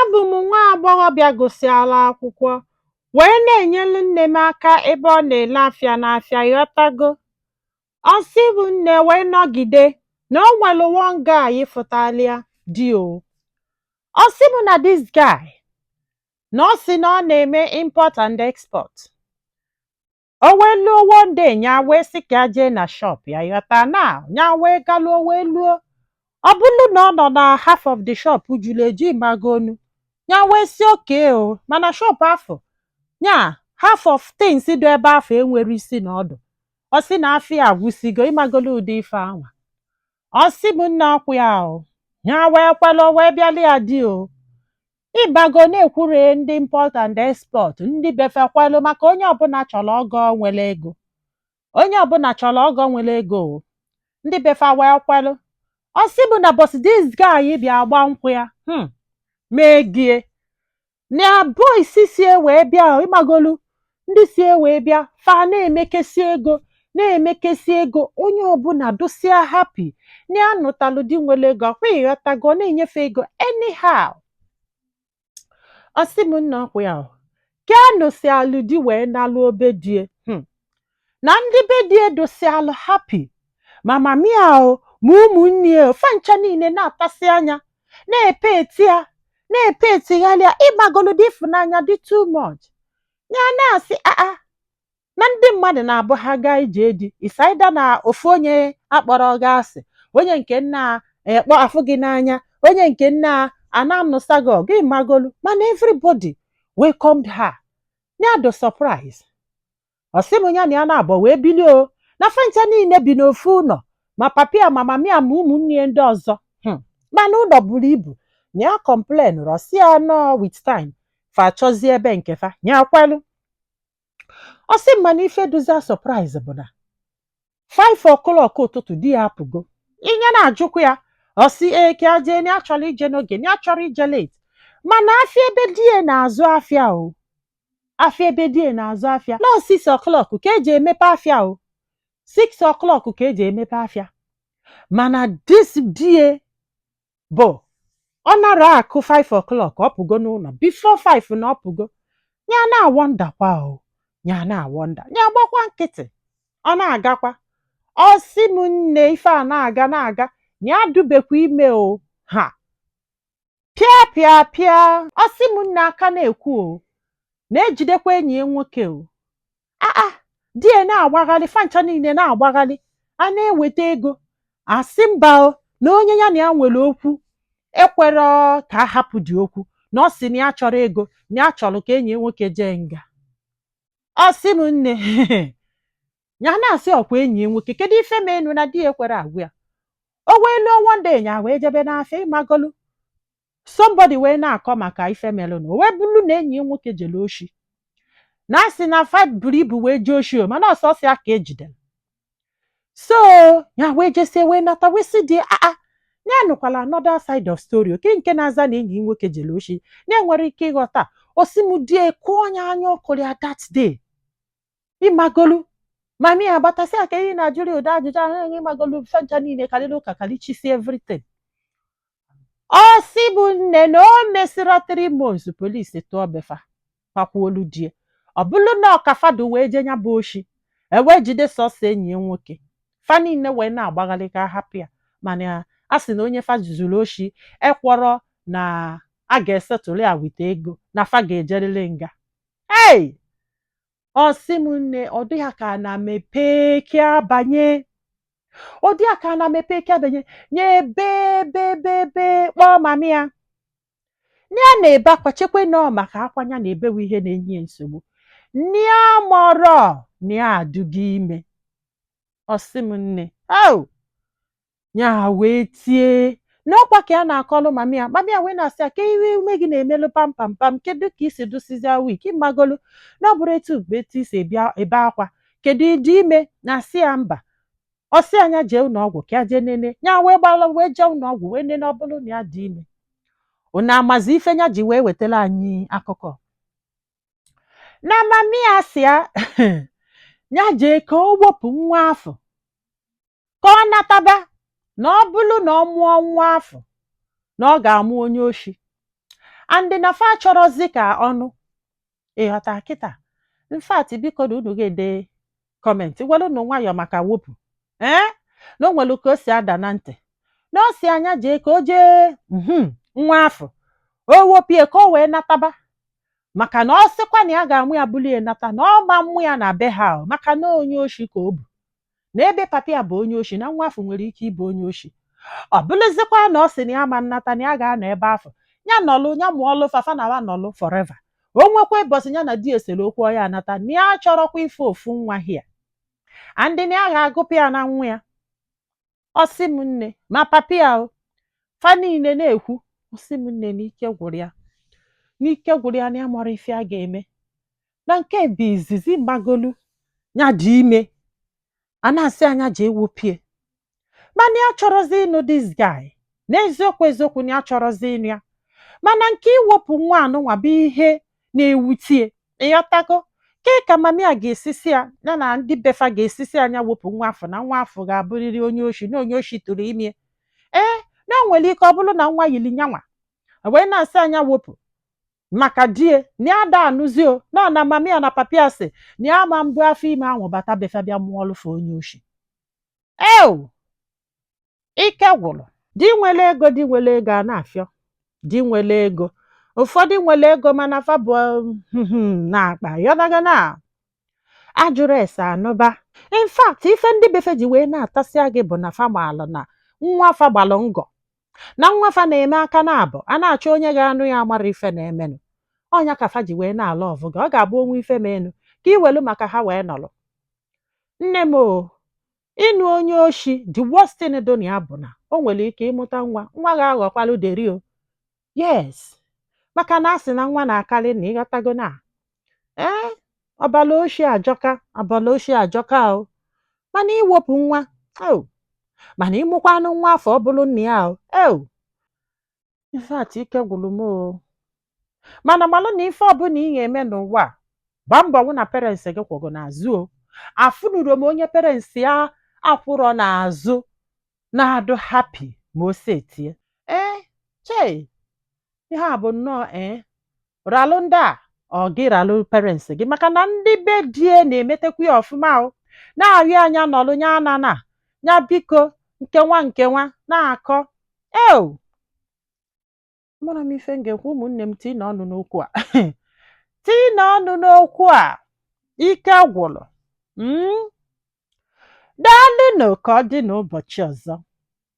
Abụ m nwa agbọghọbịa gụsịala akwụkwọ wee na-enyelu nne m aka ebe ọ na-ele afịa n'afịa, ịghọtago. Ọ sị bụ nne wee nọgide na o nwelu one guy fụtalịa di o. Ọ sị m na this guy, na ọ sị na ọ na-eme import and export. O wee luo one day, nya wee sị ka ya jee na shop ya, ịghọta na nya wee galuo, wee luo, ọ bụlụ na ọ nọ na half of the shop julu eju, ịmagonu. Ya wee sị okay o, mana shop afọ nya half of things dị ebe afọ enwere isi na ọdụ. Ọ sị na afọ ya agwụsigo, ịmagolu ụdị ife anwa. Ọ sị m nne, ọkwụ ya o, ya wee kwelu, wee bịali ya di o, ịbago na-ekwure ndị import and export, ndị befekwelu, maka onye ọbụla chọrọ ọgọ nwere ego, onye ọbụla chọrọ ọgọ nwere ego o. Ndị befa wee kwelu. Ọ sị bụ na but this guy bịa gba nkwụ ya, mee gie na boys si wee bịa o, ịmagolu ndị si wee bịa, fa na-emekesi ego, na-emekesi ego, onye ọbụla dosia happy na ya nụtalụ di nwere ego. Ọkwa ịghọtago, ọ na-enyefe ego anyhow. Ọ sị m nna, ọkwụ ya o, ka a nụsịalụ di wee nalụ obe die, na ndị be die dosialụ happy, ma mami ya o, ma ụmụnne ya o, fa ncha niile na-atasị anya, na-epe eti ya, na-epe etigharị ya, ịgbagolu dị ịfụnanya dị too much. Ya na-asị aa na ndị mmadụ na-abụ ha gaa ije di isaida na ofu onye akpọrọ gị asị, onye nke nna ekpọ afụ gị n'anya, onye nke nna a na-anụsa gị ọgụ, ịmagolu, mana everybody welcomed her. Ya do surprise. Ọ sị m ya na ya na-abọ wee bilie o, na fancha niile bi n'ofu ụlọ, ma papi ya, ma mami ya, ma ụmụnne ya ndị ọzọ, mana ụlọ buru ibu. Na ya complain rọsi ya nọ with time, fa chọzie ebe nke fa ya kwelu. Ọ sị m mana ife duzia surprise bụ na 5 o'clock ụtụtụ di ya apụgo. Inye na-ajụkwa ya, ọ sị ee, ka ya jee, na ya chọrọ ije n'oge, na ya chọrọ ije late. Mana afịa ebe di ya na-azụ afịa o, afịa ebe di ya na-azụ afịa nọ 6 o'clock ka eji emepe afịa o, 6 o'clock ka eji emepe afịa. Mana this die bụ ọ nara akụ 5 o'clock, ọ pụgo n'ụlọ before 5 na ọ pụgo. Ya na-awọndakwa o, ya na-awọnda, ya gbakwa nkịtị, ọ na-agakwa. Ọ sị m nne, ife a na-aga na-aga, ya dubekwa ime o, ha pịa pịa pịa. Ọ sị m nne, aka na-ekwu o, na-ejidekwa enyi ya nwoke o. Aa, di ya na-agbaghalị, fancha niile na-agbaghalị, a na-eweta ego, asị mba o, na onye ya na ya nwere okwu ekwero ka a hapụ dị okwu, na ọ sị na ya chọrọ ego, na ya chọrọ ka enyi ya nwoke jee nga. Ọ sị m nne, ya na-asị ọkwa enyi ya nwoke, kedu ife menu na di ya ekwere agwụ ya? O wee lụọ one day, nya wee jebe n'afịa, ịmagolu, somebody wee na-akọ maka ife melụnụ. O wee bụrụ na enyi ya nwoke jere oshi, na asị na fa buru ibu wee jee oshi o, mana ọsọsọ ya ka ejidere. So ya wee jesie wee nata, wee sị di aa, ya nụkwala another side of story oke nke na-aza na enyi ya nwoke jere oshi, na enwere ike ịghọta. Osi m die kụọ ya anya ọkụrụ ya that day, ịmagolu, mami ya agbatasị aka ihe na-ajụrụ ụdị ajụjụ ahụ, ịmagolu, fancha niile karịrị ụka kalichisi everything. Ọ sị bụ nne, na o mesịrị 3 months, polisi tụọ befa, pakwuolu die. Ọ bụrụ na ọkafado wee jee ya bụ oshi, ewee jide sọsọ enyi ya nwoke, fa niile wee na-agbaghalị ka hapụ ya. Mana a sị na onye fa zuru oshi ekwọrọ na a ga-esetụlụ ya wite ego, na fa ga-ejerịrị nga. Ei, ọ sị m nne, ọ dị ya ka na mepee ka banye, ọ dị ya ka na mepee ka banye nye ebe ebe ebe ebe kpọọ mami ya nne. Ya na-ebe akwa, chekwe nọọ maka akwa ya na-ebewe ihe na-enye ya nsogbu, nne ya mọrọ na ya adụgo ime. Ọ sị m nne, oh, ya wee tie n'ọkwa ka ya na-akọlụ mami ya. Mami ya wee na-asị ya ka ihe ume gị na-emelụ pam pam pam, kedu ka isi dụsizia weak, ịmagolu na ọ bụrụ etu bụ etu isi ebe akwa, kedu ịdị ime? Na asị ya mba. Ọ sị anya jee ụlọ ọgwụ ka ya jee nene. Ya wee gbara wee jee ụlọ ọgwụ wee nene, ọ bụrụ na ya dị ime. Unu amazi ife ya ji wee wetara anyị akụkọ na mami ya si ya ya jee ka o wepụ nwa afọ, ka ọ nataba, na ọ bụrụ na ọ mụọ nwa afọ, na ọ ga-amụ onye oshi. And na fa chọrọzi ka ọnụ ịghọta kịta. In fact, biko na unu ga-ede comment, welụnụ nwayọọ maka wopụ ee na o nwere ka o si ada na ntị na o si anya jee ka o jee nwa afọ o wopie ka o wee nataba, maka na ọ sịkwa na ya ga-amụ ya bulie nata na ọ ma mmụ ya na be ha o, maka na onye oshi ka o bụ, na ebe papa ya bụ onye oshi, na nwa afọ nwere ike ịbụ onye oshi. Ọ bụrụzikwa na ọ sị na ya ma nnata, na ya ga-anọ ebe afọ ya nọlụ ya mụọlụ fafa na wa nọlụ forever. O nwekwa ịbọsị ya na di esere okwu, ọ ya anata, na ya chọrọkwa ife ofu nwa hia and na ya ga-agụpụ ya na nwa ya. Ọ sị m nne, ma papa ya o fa niile na-ekwu. Ọ sị m nne, n'ike gwụrụ ya, n'ike gwụrụ ya, na ya mara ife a ga-eme na nke bụ izizi gbagolu ya dị ime a na-asị anya jee wopie, mana ya chọrọzi ịnụ this guy. N'eziokwu eziokwu, na ya chọrọzi ịnụ ya, mana nke iwepụ nwa anụnwa bụ ihe na-ewutie. Ịghọtago ke ka mami a ga-esisi ya, ya na ndị befa ga-esisi anya wepụ nwa afọ, na nwa afọ ga-abụrịrị onye oshi, na onye oshi tụrụ ime. Ee, na o nwere ike ọ bụrụ na nwa yiri nyanwa wee na-asị anya wepụ maka die na ya da anụzi o na na mami ya na papi ya sị na ya ma mbụ afọ ime ahụ bata befa bịa mụọlụfe onye oshi. Eo, ike gwụrụ. Di nwere ego, di nwere ego a na-afịọ di nwere ego. Ụfọdụ nwere ego mana fa bụ na-akpa yọdaga na ajụrụ ese anụba. In fact, ife ndị befe ji wee na-atasịa gị bụ na fa maalụ na nwa fa gbalụ ngọ, na nwa fa na-eme aka na abụ a na-achọ onye ga-anụ ya mara ife na-emenụ. Ọnya ka fa ji wee na-ala ọvụga. Ọ ga-abụ onwe ife menụ ka iwelu maka ha wee nọrọ. Nne m o, ịnụ onye oshi, the worst thing dị na ya bụ na o nwere ike ịmụta nwa, nwa ga-aghọkwalụ deri o. Yes, maka na a sị na nwa na-akarị na ịghọtago na ee ọbala oshi ajọka, ọbala oshi ajọka o. Mana iwepụ nwa o, mana ịmụkwanụ nwa afọ ọ bụrụ nna ya o eo. In fact, ike gwụrụ m o. Mana malụ na ife ọbụla ị ga-eme n'ụwa a, gbaa mbọ hụ na parents gị kwụgo n'azụ o. Afụnuro m onye parents ya akwụrọ n'azụ na-adụ happy ma o setie. Ee, chei, ihe a bụ nnọọ ee ralụ ndị a ọ gị ralụ parents gị, maka na ndị be die na-emetekwa ya ọfụma o na-arịọ anya nọlụ nya anana nya biko nke nwa nke nwa na-akọ eo. Mara m ife m ga-ekwu. Ụmụnne m, tii na ọnụ n'okwu a, tii na ọnụ n'okwu a. Ike gwụrụ. Daalụnụ, ka ọ dị n'ụbọchị ọzọ.